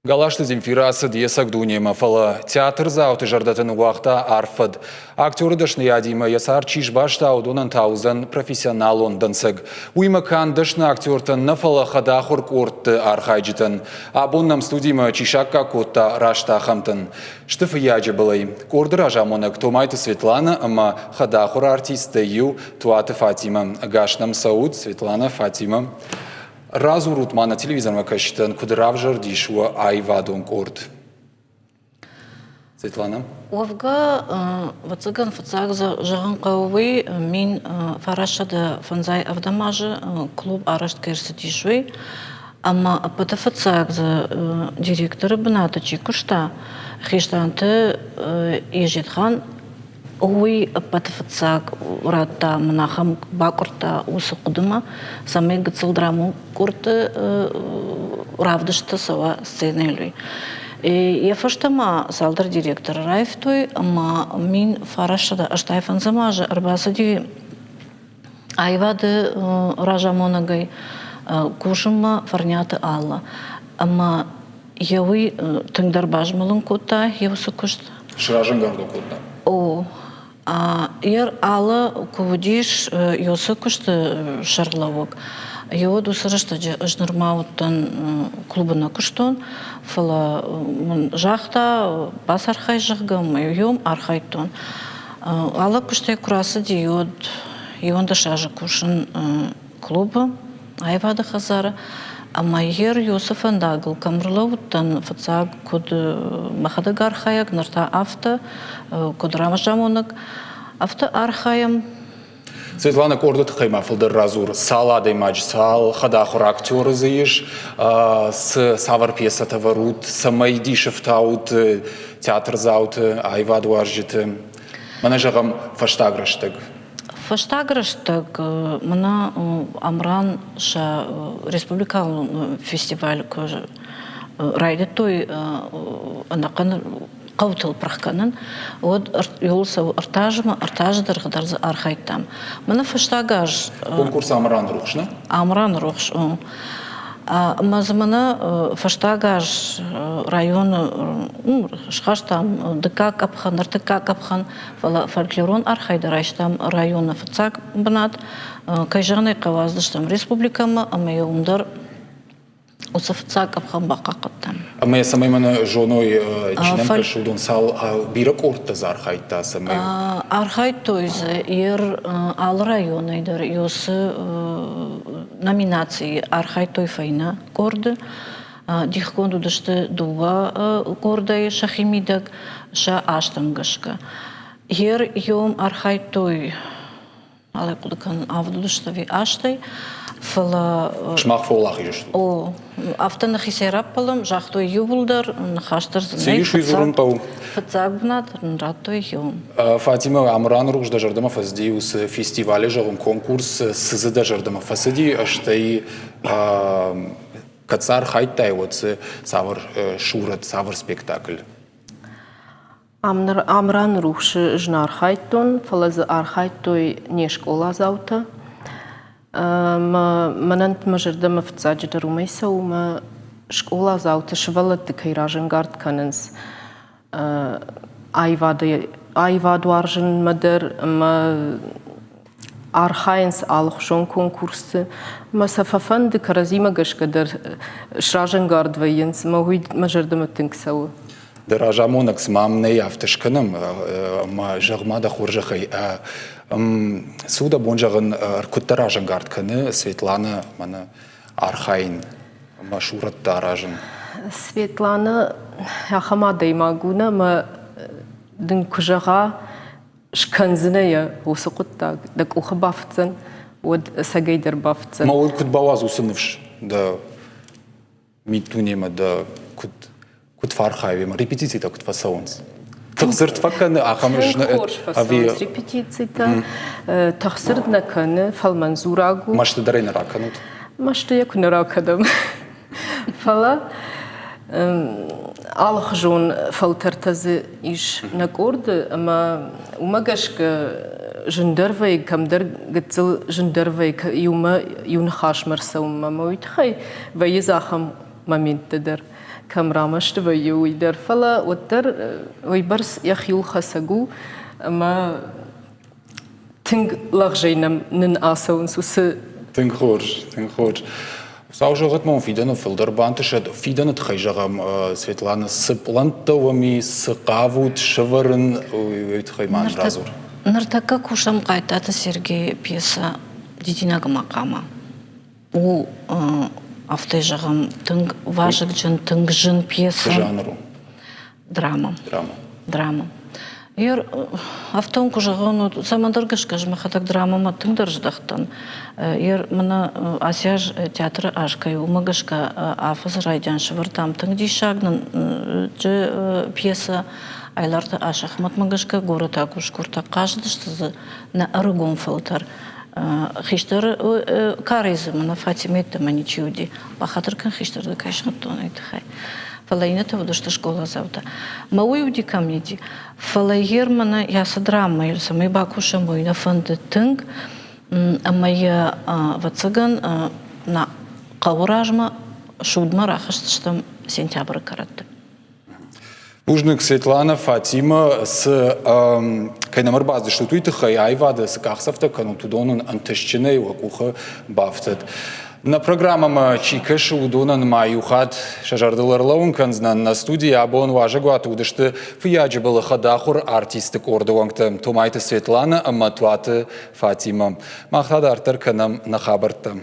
Галазты Земфирӕ ацыд йе цӕг дунемӕ, фӕлӕ театрдзауты зӕрдӕты ныууагъта арф фӕд. Актеры дӕсныйадимӕ йӕ цард чи сбаста, уыдонӕн та уыдзӕн профессионалон дӕнцӕг. Уыимӕ канд дӕсны актертӕн нӕ, фӕлӕ хӕдахуыр къордты архайджытӕн. Абон нӕм студимӕ чи саккаг кодта, раст ахӕмтӕн. Сты Фыййаджы былӕй. Къорды разамонӕг Томайты Светланӕ ӕмӕ хӕдахуыр артисттӕй иу Туаты Фатимӕ. Ӕгас нӕм цӕут, Светланӕ, Фатимӕ. Радзурут ма нӕ телевизормӕ кӕсджытӕн, куыд равзӕрдис уӕ аивадон къорд? Светлана? Уӕвгӕ, ӕвӕццӕгӕн, фыццаг зӕгъын хъӕуы уый, 1997 азы клуб арӕзт кӕй ӕрцыдис, уый. Ӕмӕ ӕппӕты фыццаг дзы директоры бынаты чи куыста, Хестанты Езетхан Уый ӕппӕты фыццаг радта мын ахӕм, бакъуырдта уыцы хъуыдымӕ, цӕмӕй гыццыл драмон къордты равдысттӕ цӕуа сценӕйыл. Йӕ фӕстӕ ма цалдӕр директоры раивтой ӕмӕ 1985 азы ӕрбацыди аивады разамонӕгӕй кусынмӕ Фӕрниаты Алла. Ӕмӕ йӕ уый тынгдӕр базмӕлын кодта йӕ уыцы куыст. Сразӕнгард кодта? О. Йӕ алы куы уыдис Йосы куысты сӕргълӕууӕг, йӕ уӕд уыцы рӕстӕджы ӕз нырма уыдтӕн клубы нӕ куыстон, фӕлӕ мын загъта, бацархай, зӕгъгӕ, ӕмӕ йӕм архайдтон. Алы куыстӕй куы рацыди, уӕд 11 азы кусын клубы, аивады хӕдзары. Ӕмӕ йер Йосы фӕндагыл кӕм рлӕууыдтӕн, фыццаг куыд мӕхӕдӕг архайӕг, ныр та афтӕ, куыд разамонӕг, афтӕ архайӕм. Светлана, къорды тыххӕй ма фылдӕр радзур. Цал адӕймаджы, цал хӕдахуыр актеры дзы ис, цы цавӕр пьесӕтӕ вӕрут, цӕмӕй дисы фтаут театрдзауты, аивадуарзджыты? Мӕнӕ зӕгъӕм, фӕстаг рӕстӕг. Фӕстаг рӕстӕг мӕнӕ Амран сӕ республикон фестиваль куы райдыдтой ӕнӕхъӕн хъӕутыл пырх кӕнын, уӕд иуыл цӕуы ӕртӕ азмӕ, 3 азы дӕргъы дӕр дзы архайдтам. Мӕнӕ фӕстаг аз... Конкурс Амран рухс, нӕ? Амран рухс, о. Ӕмӕ дзы мӕнӕ фӕстаг аз районы схастам дыккаг къӕпхӕн, ӕртыккаг къӕпхӕн, фӕлӕ фольклорон архайды райстам районы фыццаг бынат. Кӕй зӕгъын ӕй хъӕуы, ацыдыстӕм республикӕмӕ ӕмӕ йӕ уым дӕр уыцы фыццаг къӕпхӕн бахъахъхъӕдтам. Ӕмӕ цӕмӕй мӕнӕ зоной, чи нӕм кӕсы, уыдон цал бирӕ къордтӕ дзы архайдта, цӕмӕй? Архайдтой дзы ер алы районӕй дӕр уыцы номинацийы архайдтой фӕйнӕ къорды. Дихгонд уыдысты дыууӕ къордӕй сӕхи мидӕг сӕ азтӕм гӕсгӕ. Ер йом архайдтой нал ӕй хъуыды кӕнын, авд уыдысты ӕви астӕй, фӕлӕ... Сымах фӕуӕлахиз стут? О, афтӕ нӕхицӕй раппӕлӕм, загътой иууылдӕр, ныхас дӕр дзы Цы ис, уый дзурын хъӕуы. Фыццаг бынат нын радтой иу. Фатимӕ, Амыраны рухс дӕ зӕрдӕмӕ фӕцыди уыцы фестивалы, зӕгъын, конкурс, цы дзы дӕ зӕрдӕмӕ фӕцыди, стӕй кӕд дзы архайдтай, уӕд дзы цавӕр сурӕт, цавӕр спектакль? Амраны рухсы ӕз нӕ архайдтон, фӕлӕ дзы архайдтой не скъоладзаутӕ. Мӕнӕн мӕ зӕрдӕмӕ фыццаджыдӕр уымӕй цӕуы, мӕ скъоладзауты сывӕллӕтты кӕй разӕнгард кӕнынц аивад уарзынмӕ дӕр ӕмӕ архайынц алыхуызон конкурсты. Ӕмӕ сӕ фӕфӕнды кӕрӕдзимӕ гӕсгӕ дӕр сразӕнгард вӕййынц ӕмӕ уый мӕ зӕрдӕмӕ тынг цӕуы. Дӕ разамонӕг цыма ам нӕй, афтӕ скӕнӕм, ӕмӕ зӕгъ-ма дӕ хорзӕхӕй, цы у дӕ бон зӕгъын, куыд дӕ разӕнгард кӕны Светланӕ мӕнӕ архайын ӕмӕ сурӕттӕ аразын? Светланӕ ахӕм адӕймаг у, нӕ ӕмӕ дын куы зӕгъа, скӕндзынӕ йӕ уыцы хъуыддаг, дӕ къухы бафтдзӕн, уӕд ӕцӕгӕйдӕр бафтдзӕн. Ма уый куыд бауадз уыцы ныфс дӕ миддунемӕ дӕ куыд куыд фӕархайы ӕмӕ репетицитӕ куыд фӕцӕуынц? Тыхдзырд фӕкӕны ахӕм Хорз фӕцӕуынц репетицитӕ. Тыхдзырд нӕ кӕны, фӕлмӕн дзураг у. Мӕсты дӕр ӕй нӕ ракӕнут? Мӕсты йӕ куы нӕ ракӕнӕм. Фӕлӕ алыхуызон фӕлтӕртӕ дзы ис нӕ къорды ӕмӕ уымӕ гӕсгӕ зындӕр вӕййы, кӕмдӕр гыццыл зындӕр вӕййы иумӕ иу ныхасмӕ рцӕуынмӕ ӕмӕ уый тыххӕй вӕййы дзы ахӕм. моменттӕ дӕр, кӕм рамӕсты вӕййы, уый дӕр. Фӕлӕ уӕддӕр уыйбӕрц йӕхиуылхӕцӕг у ӕмӕ тынг лӕгъзӕй нӕм нын ацӕуынц уыцы Тынг хорз, тынг хорз. Хуыцау зӕгъӕд ма фидӕны фылдӕр бантысӕд. Фидӕны тыххӕй зӕгъӕм, Светлана, цы пълӕнттӕ уӕм и, цы хъавут сӕвӕрын, уый тыххӕй ма радзур. Ныртӕккӕ кусӕм Хъайтаты Сергейы пьесӕ «Дидинӕг ӕмӕ хъама». У, афтӕ зӕгъӕм, тынг вазыгджын, тынг зын пьесӕ. Цы жанр у? Драма. Драма. Драма. Ер, афтӕ куы зӕгъон, цӕмӕндӕр гӕсгӕ ӕз мӕхӕдӕг драмӕмӕ тынгдӕр здӕхтӕн. Ер, мӕнӕ ацы аз театры аз кӕй у, уымӕ гӕсгӕ афӕдзы райдиан сӕвӕрдтам тынг диссаг нын пьесӕ Айларты Асӕхмӕтмӕ гӕсгӕ горӕтаг усгуртӕ хъазыдысты дзы нӕ ӕрыгон фӕлтӕр. Хистӕр карӕй дзы мӕнӕ Фатимӕ йеддӕмӕ ничи уыди. Бахатыр кӕн хистӕр дӕ кӕй схуыдтон, уый тыххӕй. Фӕлӕ иннӕтӕ уыдысты скъоладзаутӕ. Мӕ уый уыди комеди. Фӕлӕ йе мӕнӕ йӕ цы драмӕйыл цӕмӕй бакусӕм, уый нӕ фӕнды тынг. Ӕмӕ йӕ, ӕвӕццӕгӕн, нӕ хъӕуы размӕ судмӕ рахызтыстӕм сентябры кӕрӕтты. Бузныг, Светлана, Фатимӕ, цы кӕй нӕм ӕрбацыдыстут, уый тыххӕй аивады цы къахдзӕфтӕ кӕнут, уыдон уын ӕнтыстджынӕй уӕ къухы бафтыд. Нӕ программӕмӕ чи кӕсы, уыдонӕн ма иу хатт сӕ зӕрдыл ӕрлӕууын кӕндзынӕн. Нӕ студийы абон уазӕгуаты уыдысты Фыййаджыбылы хӕдахуыр артисты къорды уӕнгтӕ Томайты Светланӕ ӕмӕ Туаты Фатимӕ. Мах та дарддӕр кӕнӕм нӕ хабӕрттӕ.